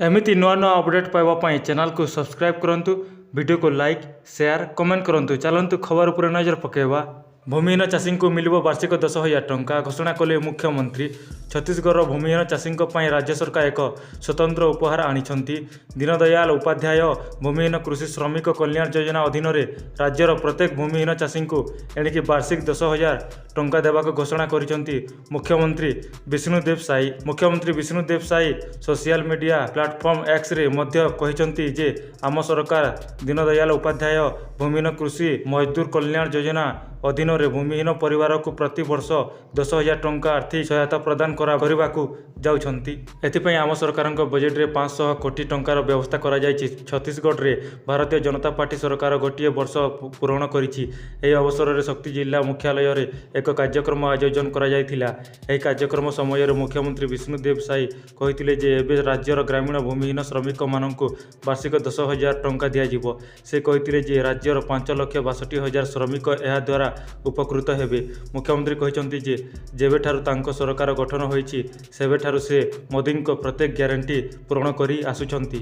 ଏମିତି ନୂଆ ନୂଆ ଅପଡ଼େଟ୍ ପାଇବା ପାଇଁ ଚ୍ୟାନେଲକୁ ସବସ୍କ୍ରାଇବ୍ କରନ୍ତୁ, ଭିଡ଼ିଓକୁ ଲାଇକ୍, ସେୟାର, କମେଣ୍ଟ କରନ୍ତୁ। ଚାଲନ୍ତୁ ଖବର ଉପରେ ନଜର ପକାଇବା। ଭୂମିହୀନ ଚାଷୀଙ୍କୁ ମିଳିବ ବାର୍ଷିକ 10,000 ଟଙ୍କା, ଘୋଷଣା କଲେ ମୁଖ୍ୟମନ୍ତ୍ରୀ। ଛତିଶଗଡ଼ର ଭୂମିହୀନ ଚାଷୀଙ୍କ ପାଇଁ ରାଜ୍ୟ ସରକାର ଏକ ସ୍ୱତନ୍ତ୍ର ଉପହାର ଆଣିଛନ୍ତି। ଦୀନଦୟାଲ ଉପାଧ୍ୟାୟ ଭୂମିହୀନ କୃଷି ଶ୍ରମିକ କଲ୍ୟାଣ ଯୋଜନା ଅଧୀନରେ ରାଜ୍ୟର ପ୍ରତ୍ୟେକ ଭୂମିହୀନ ଚାଷୀଙ୍କୁ ଏଣିକି ବାର୍ଷିକ 10,000 ଟଙ୍କା ଦେବାକୁ ଘୋଷଣା କରିଛନ୍ତି ମୁଖ୍ୟମନ୍ତ୍ରୀ ବିଷ୍ଣୁଦେବ ସାଇ। ମୁଖ୍ୟମନ୍ତ୍ରୀ Vishnudeo Sai social media platform ଏକ୍ସରେ ମଧ୍ୟ କହିଛନ୍ତି ଯେ, ଆମ ସରକାର ଦୀନଦୟାଲ ଉପାଧ୍ୟାୟ ଭୂମିହୀନ କୃଷି ମଜଦୁର କଲ୍ୟାଣ ଯୋଜନା ଅଧୀନରେ ଭୂମିହୀନ ପରିବାରକୁ ପ୍ରତି ବର୍ଷ 10,000 ଟଙ୍କା ଆର୍ଥିକ ସହାୟତା ପ୍ରଦାନ କରିବାକୁ ଯାଉଛନ୍ତି। ଏଥିପାଇଁ ଆମ ସରକାରଙ୍କ ବଜେଟରେ 500 କୋଟି ଟଙ୍କାର ବ୍ୟବସ୍ଥା କରାଯାଇଛି। ଛତିଶଗଡ଼ରେ ଭାରତୀୟ ଜନତା ପାର୍ଟି ସରକାର ଗୋଟିଏ ବର୍ଷ ପୂରଣ କରିଛି। ଏହି ଅବସରରେ ଶକ୍ତି ଜିଲ୍ଲା ମୁଖ୍ୟାଳୟରେ ଏକ କାର୍ଯ୍ୟକ୍ରମ ଆୟୋଜନ କରାଯାଇଥିଲା। ଏହି କାର୍ଯ୍ୟକ୍ରମ ସମୟରେ ମୁଖ୍ୟମନ୍ତ୍ରୀ ବିଷ୍ଣୁଦେବ ସାଇ କହିଥିଲେ ଯେ, ଏବେ ରାଜ୍ୟର ଗ୍ରାମୀଣ ଭୂମିହୀନ ଶ୍ରମିକମାନଙ୍କୁ ବାର୍ଷିକ 10,000 ଟଙ୍କା ଦିଆଯିବ। ସେ କହିଥିଲେ ଯେ, ରାଜ୍ୟର 5,62,000 ଶ୍ରମିକ ଏହା ଦ୍ୱାରା ଉପକୃତ ହେବେ। ମୁଖ୍ୟମନ୍ତ୍ରୀ କହିଛନ୍ତି ଯେ, ଯେବେଠାରୁ ତାଙ୍କ ସରକାର ଗଠନ ହୋଇଛି, ସେବେଠାରୁ ସେ ମୋଦିଙ୍କ ପ୍ରତ୍ୟେକ ଗ୍ୟାରେଣ୍ଟି ପୂରଣ କରି ଆସୁଛନ୍ତି।